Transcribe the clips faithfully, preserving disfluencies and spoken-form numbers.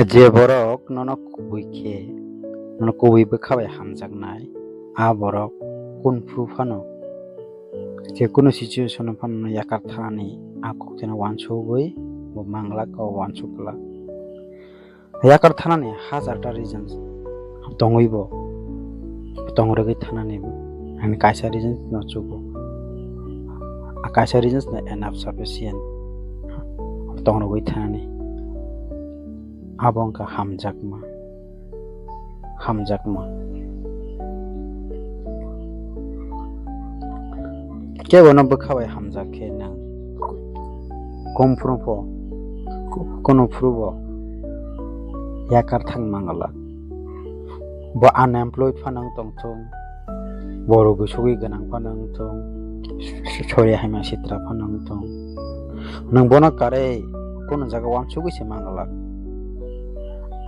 Je borok nono kubui khe, nono kubui bwkha bai hamjaknai, a borok kunphuru phano, je kunu situation o phano nono yakar thanani a koktwino uansugwi bo manglak, o uansuk glak. Yakar thanani hajarta reasons tongwi bo, tongrogwi thanani ani kaisa reasons no chugo. A kaisa reasons no enough sufficient tongrogwi thanani. Abo wngkha hamjakma. Hamjakma. Kebono bwkha bai hamjak khe nang. Komphuru pho, kono phuru bo yakar thang mangala. Bo unemployed phano wng tongthung, borok gusugwi gwnang phano wng thung, sori haima sitra phano wng thung. Nwng bono karwi kono jaga uansugwi se mangala.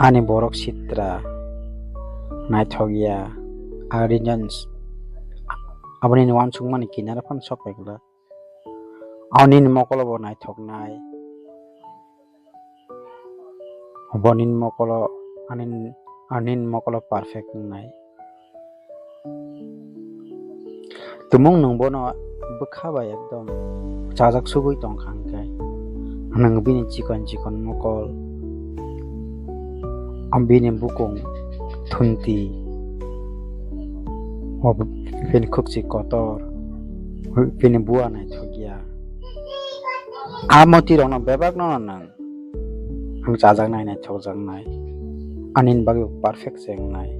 Ani borok sitra naithok ya, a reasons aboni uansukmani kinaro phano sok pai glak. Ani mokolo bo naithoknai. Bo nini mokolo, ani, ani nini mokolo perfect wngnai. Tumung nwng bono bwkha bai ekdom chajak sugwi tongkha hwnkhe, nwng bini chikon chikon mokol, bini bukung thunti, o bini khukchi kotor, bini bua naithokya. A moti rokno bebak no nwng ang chajaknai, naithokjaknai, ani bagwi perfect se wngnai.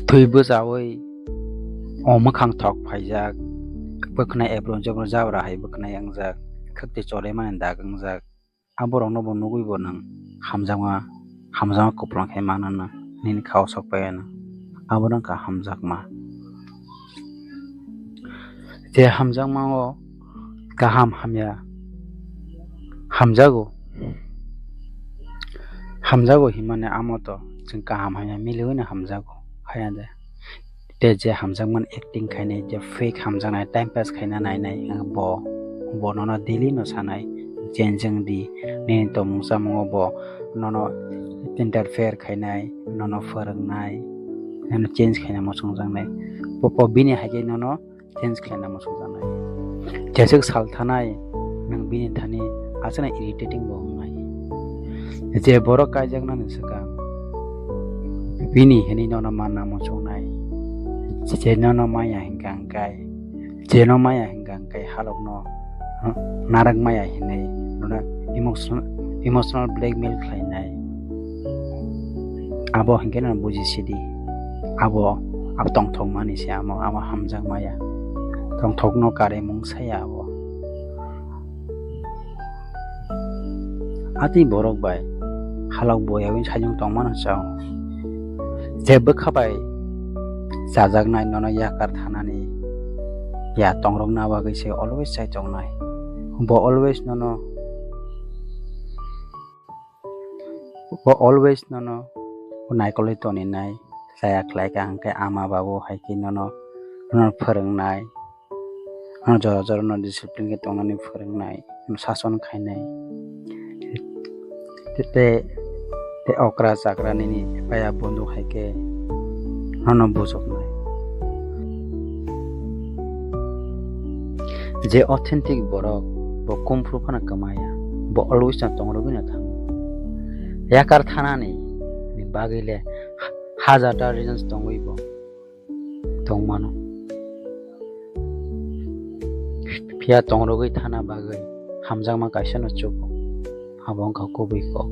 Thwi bwchaui o mwkhang thok phaijak, bwkhnai ebro jebro jabra hai bwkhnai wngjak, khwtwi chorwi mani dak wngjak. Aborokno bo nugwi bo nwng hamjakma, hamjakma kwplwng khe manna nini kha o sok pai anw. Abo wngkha hamjakma. Je hamjakma o kaham hamya hamjago. Hamjago hinmani amo to chwng kaham hamya miliwi no hamjago, haya de. Tei je hamjakmani acting khainai, je fake hamjaknai, time pass khaina nainai, bo, bo nono daily no sanai, change wng di, nini tongmung chamungo bo nono interfere khainai, nono phwrwngnai, nono change khaina muchungjaknai. Bo, bo bini hai khe nono change khlaina muchungjaknai. Jeswk sal thanai nwng bini thani aswkno irritating bo wngnai. Je borok kaijaknani swkang bini hinwi nono manna muchungnai. Je nono maya hinkha hwnkhe, jeno maya hinkha hwnkhe halokno narwk maya hinwi nono emotion-, emotional blackmail khlainai. Abo hinkhe no buji sidi. Abo, abo tongthok mani se amo, amo hamjak maya. Tongthok no karwi mung saya abo. Atwi borok bai halok bo yaui sajung tongmano chao. Je bwkha bai chajaknai nono yakar thanani ya tongrokna bagwi se always chai tongnai. Bo always nono Bo always nono naikolwi toninai, chaya khlaikha hwnkhe ama babu hai khe nono, nono phwrwngnai, nono jora jora no discipline khe tongnani phwrwngnai, sason khainai. Tei, tei okra chakra nini paya bonduk hai khe nono bujoknai. Je authentic borok, bo kumphuru phano kwmaya, bo always no tongrogwi no thango. Yakar thanani ni bagwi le ha-, hajarta reasons tongwi bo tongmano. Phiya tongrogwi thana bagwi hamjakma kaisa no chugo, abo wngkha kubui kok.